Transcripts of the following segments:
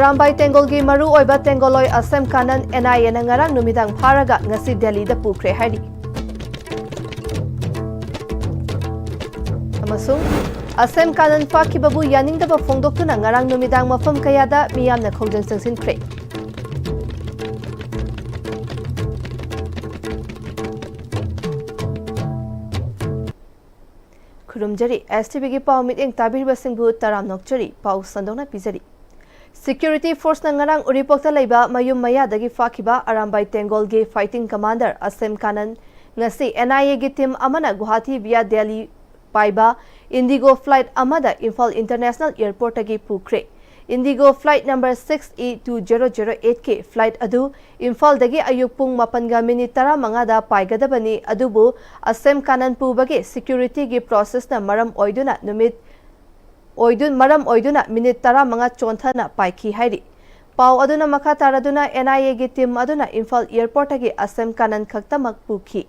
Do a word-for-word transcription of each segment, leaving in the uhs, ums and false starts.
ꯑꯔꯥꯝꯕꯥꯏ ꯇꯦꯡꯒꯣꯜꯒꯤ ꯃꯔꯨꯑꯣꯏꯕ ꯇꯦꯡꯒꯣꯜꯂꯣꯏ ꯑꯁꯦꯝ ꯀꯥꯅꯟ ꯑꯦꯟ ꯑꯥꯏ ꯑꯦꯅ ꯉꯔꯥꯡ ꯅꯨꯃꯤꯗꯥꯡ ꯐꯥꯔꯒ ꯉꯁꯤ ꯗꯦꯜꯂꯤꯗ ꯄꯨꯈ꯭ꯔꯦ ꯍꯥꯏꯔꯤ꯫ ꯑꯃꯁꯨꯡ ꯑꯁꯦꯝ ꯀꯥꯅꯟ ꯐꯥꯈꯤꯕꯕꯨ ꯌꯥꯅꯤꯡꯗꯕ ꯐꯣꯡꯗꯣꯛꯇꯨꯅ ꯉꯔꯥꯡ ꯅꯨꯃꯤꯗꯥꯡ ꯃꯐꯝ ꯀꯌꯥꯗ ꯃꯤꯌꯥꯝꯅ ꯈꯣꯡꯖꯪ ꯆꯪꯁꯤꯟꯈ꯭ꯔꯦ꯫ ꯈꯨꯔꯨꯝꯖꯔꯤ꯫ ꯑꯦꯁ ꯇꯤ ꯚꯤꯒꯤ ꯄꯥꯎ ꯃꯤꯠꯌꯦꯡ ꯇꯥꯕꯤꯔꯤꯕꯁꯤꯡꯕꯨ ꯇꯔꯥꯝꯅ ꯑꯣꯛꯆꯔꯤ꯫ ꯄꯥꯎ ꯁꯟꯗꯣꯛꯅ ꯄꯤꯖꯔꯤ꯫ ꯁꯦꯀ꯭ꯌꯨꯔꯤꯇꯤ ꯐꯣꯔꯁꯅ ꯉꯔꯥꯡ ꯎꯔꯤꯄꯣꯛꯇ ꯂꯩꯕ ꯃꯌꯨꯝ ꯃꯌꯥꯗꯒꯤ ꯐꯥꯈꯤꯕ ꯑꯔꯥꯝꯕꯥꯏ ꯇꯦꯡꯒꯣꯜꯒꯤ ꯐꯥꯏꯇꯤꯡ ꯀꯃꯥꯟꯗꯔ ꯑꯁꯦꯝ ꯀꯥꯅꯟ ꯉꯁꯤ ꯑꯦꯟ ꯑꯥꯏ ꯑꯦꯒꯤ ꯇꯤꯝ ꯑꯃꯅ ꯒꯨꯋꯥꯍꯥꯇꯤ ꯚꯤꯌꯥ ꯗꯦꯜꯂꯤ ꯄꯥꯏꯕ ꯏꯟꯗꯤꯒꯣ ꯐ꯭ꯂꯥꯏꯠ ꯑꯃꯗ ꯏꯝꯐꯥꯜ ꯏꯟꯇꯔꯅꯦꯁꯅꯦꯜ ꯑꯦꯌꯔꯄꯣꯔꯠꯇꯒꯤ ꯄꯨꯈ꯭ꯔꯦ꯫ Indigo flight number six E two zero zero ꯑꯩꯠꯀꯤ ꯐ꯭ꯂꯥꯏꯠ ꯑꯗꯨ ꯏꯝꯐꯥꯜꯗꯒꯤ ꯑꯌꯨꯛ ꯄꯨꯡ ꯃꯥꯄꯟꯒ ꯃꯤꯅꯤꯠ ꯇꯔꯥꯃꯉꯥꯗ ꯄꯥꯏꯒꯗꯕꯅꯤ, ꯑꯗꯨꯕꯨ ꯑꯁꯦꯝ ꯀꯥꯅꯟ ꯄꯨꯕꯒꯤ ꯁꯦꯀ꯭ꯌꯨꯔꯤꯇꯤꯒꯤ ꯄ꯭ꯔꯣꯁꯦꯁꯅ ꯃꯔꯝ ꯑꯣꯏꯗꯨꯅ ꯅꯨꯃꯤꯠ ꯑꯣꯏꯗꯨ-, ꯃꯔꯝ ꯑꯣꯏꯗꯨꯅ ꯃꯤꯅꯤꯠ ꯇꯔꯥꯃꯉꯥ ꯆꯣꯟꯊꯅ ꯄꯥꯏꯈꯤ ꯍꯥꯏꯔꯤ꯫ ꯄꯥꯎ ꯑꯗꯨꯅ ꯃꯈꯥ ꯇꯥꯔꯗꯨꯅ ꯑꯦꯟ ꯑꯥꯏ ꯑꯦꯒꯤ ꯇꯤꯝ ꯑꯗꯨꯅ ꯏꯝꯐꯥꯜ ꯑꯦꯌꯔꯄꯣꯔꯠꯇꯒꯤ ꯑꯁꯦꯝ ꯀꯥꯅꯟ ꯈꯛꯇꯃꯛ ꯄꯨꯈꯤ꯫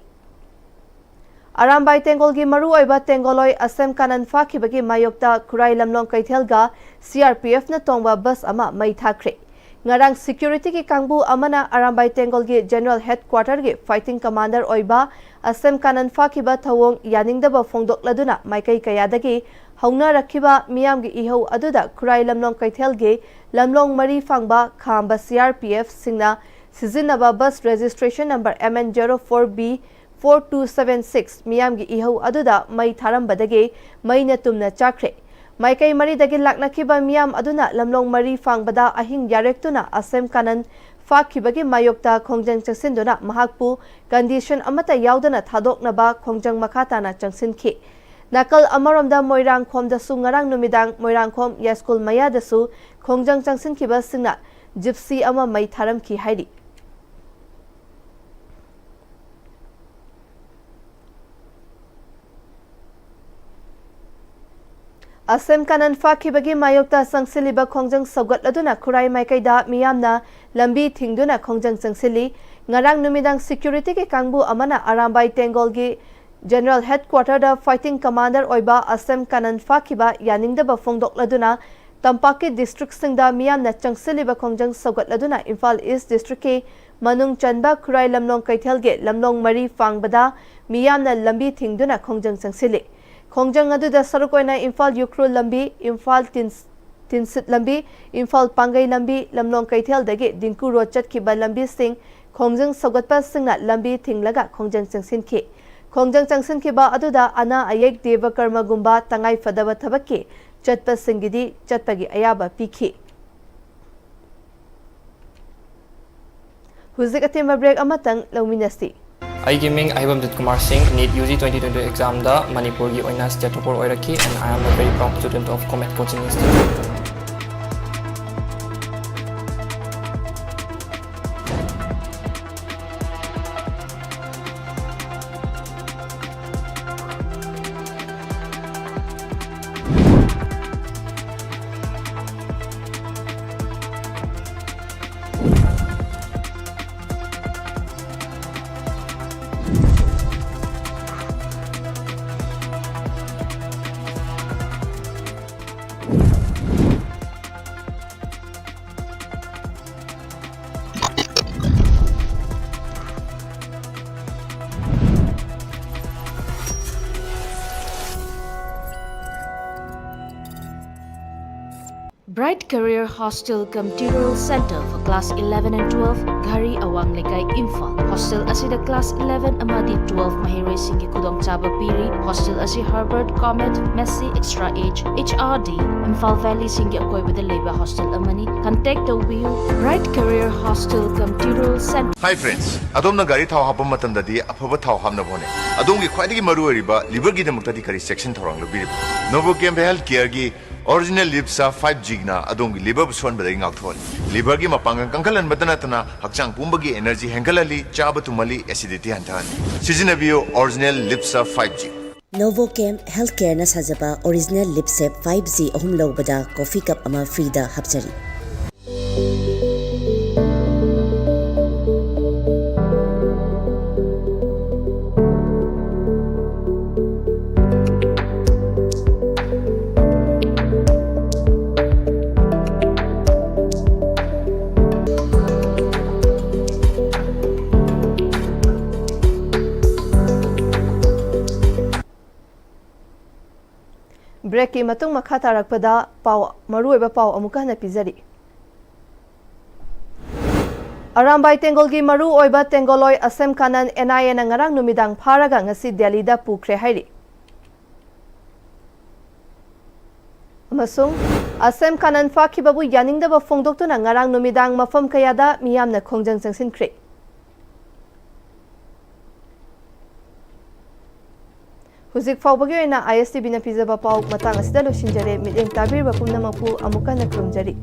ꯑꯔꯥꯝꯕꯥꯏ ꯇꯦꯡꯒꯣꯜꯒꯤ ꯃꯔꯨꯑꯣꯏꯕ ꯇꯦꯡꯒꯣꯜꯂꯣꯏ ꯑꯁꯦꯝ ꯀꯥꯅꯟ ꯐꯥꯈꯤꯕꯒꯤ ꯃꯥꯌꯣꯛꯇ ꯈꯨꯔꯥꯏ ꯂꯝꯂꯣꯡ ꯀꯩꯊꯦꯜꯒ ꯁꯤ ꯑꯥꯔ ꯄꯤ ꯑꯦꯐꯅ ꯇꯣꯡꯕ ꯕꯁ ꯑꯃ ꯃꯩ ꯊꯥꯈ꯭ꯔꯦ꯫ ꯉꯔꯥꯡ ꯁꯦꯀ꯭ꯌꯨꯔꯤꯇꯤꯒꯤ ꯀꯥꯡꯕꯨ ꯑꯃꯅ ꯑꯔꯥꯝꯕꯥꯏ ꯇꯦꯡꯒꯣꯜꯒꯤ ꯖꯦꯅꯔꯦꯜ ꯍꯦꯗꯀ꯭ꯋꯥꯇꯔꯒꯤ ꯐꯥꯏꯇꯤꯡ ꯀꯃꯥꯟꯗꯔ ꯑꯣꯏꯕ ꯑꯁꯦꯝ ꯀꯥꯅꯟ ꯐꯥꯈꯤꯕ ꯊꯧꯑꯣꯡ ꯌꯥꯅꯤꯡꯗꯕ ꯐꯣꯡꯗꯣꯛꯂꯗꯨꯅ ꯃꯥꯏꯀꯩ ꯀꯌꯥꯗꯒꯤ ꯍꯧꯅꯔꯛꯈꯤꯕ ꯃꯤꯌꯥꯝꯒꯤ ꯏꯍꯧ ꯑꯗꯨꯗ ꯈꯨꯔꯥꯏ ꯂꯝꯂꯣꯡ ꯀꯩꯊꯦꯜꯒꯤ ꯂꯝꯂꯣꯡ ꯃꯔꯤ ꯐꯥꯡꯕ ꯈꯥꯝꯕ ꯁꯤ ꯑꯥꯔ ꯄꯤ ꯑꯦꯐꯁꯤꯡꯅ ꯁꯤꯖꯤꯟꯅꯕ bus registration number M N zero four B four two seven six ꯃꯤꯌꯥꯝꯒꯤ ꯏꯍꯧ ꯑꯗꯨꯗ ꯃꯩ ꯊꯥꯔꯝꯕꯗꯒꯤ ꯃꯩꯅ ꯇꯨꯝꯅ ꯆꯥꯛꯈ꯭ꯔꯦ꯫ ꯃꯥꯏꯀꯩ ꯃꯔꯤꯗꯒꯤ ꯂꯥꯛꯅꯈꯤꯕ ꯃꯤꯌꯥꯝ ꯑꯗꯨꯅ ꯂꯝꯂꯣꯡ ꯃꯔꯤ ꯐꯥꯡꯕꯗ ꯑꯍꯤꯡ ꯌꯥꯔꯦꯛꯇꯨꯅ ꯑꯁꯦꯝ ꯀꯥꯅꯟ ꯐꯥꯈꯤꯕꯒꯤ ꯃꯥꯌꯣꯛꯇ ꯈꯣꯡꯖꯪ ꯆꯪꯁꯤꯟꯗꯨꯅ ꯃꯍꯥꯛꯄꯨ ꯀꯟꯗꯤꯁꯟ ꯑꯃꯠꯇ ꯌꯥꯎꯗꯅ ꯊꯥꯗꯣꯛꯅꯕ ꯈꯣꯡꯖꯪ ꯃꯈꯥ ꯇꯥꯅ ꯆꯪꯁꯤꯟꯈꯤ꯫ ꯅꯥꯀꯜ ꯑꯃꯔꯣꯝꯗ ꯃꯣꯏꯔꯥꯡꯈꯣꯝꯗꯁꯨ ꯉꯔꯥꯡ ꯅꯨꯃꯤꯗꯥꯡ ꯃꯣꯏꯔꯥꯡꯈꯣꯝ ꯌꯥꯏꯁ꯭ꯀꯨꯜ ꯃꯌꯥꯗꯁꯨ ꯈꯣꯡꯖꯪ ꯆꯪꯁꯤꯟꯈꯤꯕꯁꯤꯡꯅ ꯖꯤꯞꯁꯤ ꯑꯃ ꯃꯩ ꯊꯥꯔꯝꯈꯤ ꯍꯥꯏꯔꯤ꯫ ꯑꯁꯦꯝ ꯀꯥꯅꯟ ꯐꯥꯈꯤꯕꯒꯤ ꯃꯥꯌꯣꯛꯇ ꯆꯪꯁꯤꯜꯂꯤꯕ ꯈꯣꯡꯖꯪ ꯁꯧꯒꯠꯂꯗꯨꯅ ꯈꯨꯔꯥꯏ ꯃꯥꯏꯀꯩꯗ ꯃꯤꯌꯥꯝꯅ ꯂꯝꯕꯤ ꯊꯤꯡꯗꯨꯅ ꯈꯣꯡꯖꯪ ꯆꯪꯁꯤꯜꯂꯤ꯫ ꯉꯔꯥꯡ ꯅꯨꯃꯤꯗꯥꯡ ꯁꯦꯀ꯭ꯌꯨꯔꯤꯇꯤꯒꯤ ꯀꯥꯡꯕꯨ ꯑꯃꯅ ꯑꯔꯥꯝꯕꯥꯏ ꯇꯦꯡꯒꯣꯜꯒꯤ ꯖꯦꯅꯔꯦꯜ ꯍꯦꯗꯀ꯭ꯋꯥꯇꯔꯗ ꯐꯥꯏꯇꯤꯡ ꯀꯃꯥꯟꯗꯔ ꯑꯣꯏꯕ ꯑꯁꯦꯝ ꯀꯥꯅꯟ ꯐꯥꯈꯤꯕ ꯌꯥꯅꯤꯡꯗꯕ ꯐꯣꯡꯗꯣꯛꯂꯗꯨꯅ ꯇꯝꯄꯥꯛꯀꯤ ꯗꯤꯁꯇ꯭ꯔꯤꯛꯁꯤꯡꯗ ꯃꯤꯌꯥꯝꯅ ꯆꯪꯁꯤꯜꯂꯤꯕ ꯈꯣꯡꯖꯪ ꯁꯧꯒꯠꯂꯗꯨꯅ ꯏꯝꯐꯥꯜ ꯏꯁ ꯗꯤꯁꯇ꯭ꯔꯤꯛꯀꯤ ꯃꯅꯨꯡ ꯆꯟꯕ ꯈꯨꯔꯥꯏ ꯂꯝꯂꯣꯡ ꯀꯩꯊꯦꯜꯒꯤ ꯂꯝꯂꯣꯡ ꯃꯔꯤ ꯐꯥꯡꯕꯗ ꯃꯤꯌꯥꯝꯅ ꯂꯝꯕꯤ ꯊꯤꯡꯗꯨꯅ ꯈꯣꯡꯖꯪ ꯆꯪꯁꯤꯜꯂꯤ꯫ ꯈꯣꯡꯖꯪ ꯑꯗꯨꯗ ꯁꯔꯨꯛ ꯑꯣꯏꯅ ꯏꯝꯐꯥꯜ ꯎꯈ꯭ꯔꯨꯜ ꯂꯝꯕꯤ, ꯏꯝꯐꯥꯜ ꯇꯤꯟ-, ꯇꯤꯟꯁꯤꯠ ꯂꯝꯕꯤ, ꯏꯝꯐꯥꯜ ꯄꯥꯡꯒꯩ ꯂꯝꯕꯤ, ꯂꯝꯂꯣꯡ ꯀꯩꯊꯦꯜꯗꯒꯤ ꯗꯤꯡꯀꯨ ꯔꯣꯗ ꯆꯠꯈꯤꯕ ꯂꯝꯕꯤꯁꯤꯡ ꯈꯣꯡꯖꯪ ꯁꯧꯒꯠꯄꯁꯤꯡꯅ ꯂꯝꯕꯤ ꯊꯤꯡꯂꯒ ꯈꯣꯡꯖꯪ ꯆꯪꯁꯤꯟꯈꯤ꯫ ꯈꯣꯡꯖꯪ ꯆꯪꯁꯤꯟꯈꯤꯕ ꯑꯗꯨꯗ ꯑꯅꯥ ꯑꯌꯦꯛ, ꯗꯦꯕ ꯀꯔꯃꯒꯨꯝꯕ ꯇꯉꯥꯏ ꯐꯗꯕ ꯊꯕꯛꯀꯤ ꯆꯠꯄꯁꯤꯡꯒꯤꯗꯤ ꯆꯠꯄꯒꯤ ꯑꯌꯥꯕ ꯄꯤꯈꯤ꯫ ꯍꯧꯖꯤꯛ ꯑꯇꯦꯟꯕ ꯕ꯭ꯔꯦꯛ ꯑꯃꯇꯪ ꯂꯧꯃꯤꯟꯅꯁꯤ꯫ ꯑꯩꯒꯤ ꯃꯤꯡ ꯑꯍꯩꯕꯝ Jeet Kumar Singh, NEET U G twenty twenty examꯗ ꯃꯅꯤꯄꯨꯔꯒꯤ ꯑꯣꯏꯅ state topper ꯑꯣꯏꯔꯛꯈꯤ, and I am a very proud student of Comet Coaching Institute. Bright Career Hostel cum Tutorial Center for Class eleven and twelve, Ghari, Awang Lekai, Imphal. Hostel ꯑꯁꯤꯗ class eleven ꯑꯃꯗꯤ twelve ꯃꯍꯩꯔꯣꯏꯁꯤꯡꯒꯤ ꯈꯨꯗꯣꯡꯆꯥꯕ ꯄꯤꯔꯤ꯫ Hostel ꯑꯁꯤ Harvard, Comet, Massey, Extra Age, H R D, Imphal Valley ꯁꯤꯡꯒꯤ ꯑꯀꯣꯏꯕꯗ ꯂꯩꯕ hostel ꯑꯃꯅꯤ꯫ Contact ꯇꯧꯕꯤꯌꯨ, Bright Career Hostel cum Tutorial Center. Hi friends, ꯑꯗꯣꯝꯅ ꯒꯥꯔꯤ ꯊꯥꯎ ꯍꯥꯞꯄ ꯃꯇꯝꯗꯗꯤ ꯑꯐꯕ ꯊꯥꯎ ꯍꯥꯞꯅꯕ ꯍꯣꯠꯅꯩ꯫ ꯑꯗꯣꯝꯒꯤ ꯈ꯭ꯋꯥꯏꯗꯒꯤ ꯃꯔꯨꯑꯣꯏꯔꯤꯕ liverꯒꯤꯗꯃꯛꯇꯗꯤ ꯀꯔꯤ ꯆꯦꯛꯁꯤꯟ ꯊꯧꯔꯥꯡ ꯂꯧꯕꯤꯔꯤꯕ? Novochem Healthcareꯒꯤ Original Lipsa five Gꯅ ꯑꯗꯣꯝꯒꯤ liverꯕꯨ ꯁꯣꯟꯕꯗꯒꯤ ꯉꯥꯛꯊꯣꯛꯍꯜꯂꯤ꯫ Liverꯒꯤ ꯃꯄꯥꯡꯒꯜ ꯀꯟꯈꯠꯍꯟꯕꯇ ꯅꯠꯇꯅ ꯍꯛꯆꯥꯡ ꯄꯨꯝꯕꯒꯤ energy ꯍꯦꯟꯒꯠꯍꯜꯂꯤ, ꯆꯥꯕ ꯇꯨꯝꯍꯜꯂꯤ, acidity ꯍꯟꯊꯍꯜꯂꯤ꯫ ꯁꯤꯖꯤꯟꯅꯕꯤꯌꯨ Original Lipsa five G꯫ Novochem Healthcareꯅ ꯁꯥꯖꯕ Original Lipsa five G ꯑꯍꯨꯝ ꯂꯧꯕꯗ coffee cup ꯑꯃ freeꯗ ꯍꯥꯞꯆꯔꯤ꯫ ꯕ꯭ꯔꯦꯛꯀꯤ ꯃꯇꯨꯡ ꯃꯈꯥ ꯇꯥꯔꯛꯄꯗ ꯄꯥꯎ, ꯃꯔꯨꯑꯣꯏꯕ ꯄꯥꯎ ꯑꯃꯨꯛꯀ ꯍꯟꯅ ꯄꯤꯖꯔꯤ꯫ ꯑꯔꯥꯝꯕꯥꯏ ꯇꯦꯡꯒꯣꯜꯒꯤ ꯃꯔꯨꯑꯣꯏꯕ ꯇꯦꯡꯒꯣꯜꯂꯣꯏ ꯑꯁꯦꯝ ꯀꯥꯅꯟ NIAꯅ ꯉꯔꯥꯡ ꯅꯨꯃꯤꯗꯥꯡ ꯐꯥꯔꯒ ꯉꯁꯤ ꯗꯦꯜꯂꯤꯗ ꯄꯨꯈ꯭ꯔꯦ ꯍꯥꯏꯔꯤ꯫ ꯑꯃꯁꯨꯡ ꯑꯁꯦꯝ ꯀꯥꯅꯟ ꯐꯥꯈꯤꯕꯕꯨ ꯌꯥꯅꯤꯡꯗꯕ ꯐꯣꯡꯗꯣꯛꯇꯨꯅ ꯉꯔꯥꯡ ꯅꯨꯃꯤꯗꯥꯡ ꯃꯐꯝ ꯀꯌꯥꯗ ꯃꯤꯌꯥꯝꯅ ꯈꯣꯡꯖꯪ ꯆꯪꯁꯤꯟꯈ꯭ꯔꯦ꯫ ꯍꯧꯖꯤꯛ ꯐꯥꯎꯕꯒꯤ ꯑꯣꯏꯅ ISTVꯅ ꯄꯤꯖꯕ ꯄꯥꯎ ꯃꯇꯥꯡ ꯑꯁꯤꯗ ꯂꯣꯏꯁꯤꯟꯖꯔꯦ꯫ ꯃꯤꯠꯌꯦꯡ ꯇꯥꯕꯤꯔꯤꯕ ꯄꯨꯝꯅꯃꯛꯄꯨ ꯑꯃꯨꯛ ꯍꯟꯅ ꯈꯨꯔꯨꯝꯖꯔꯤ꯫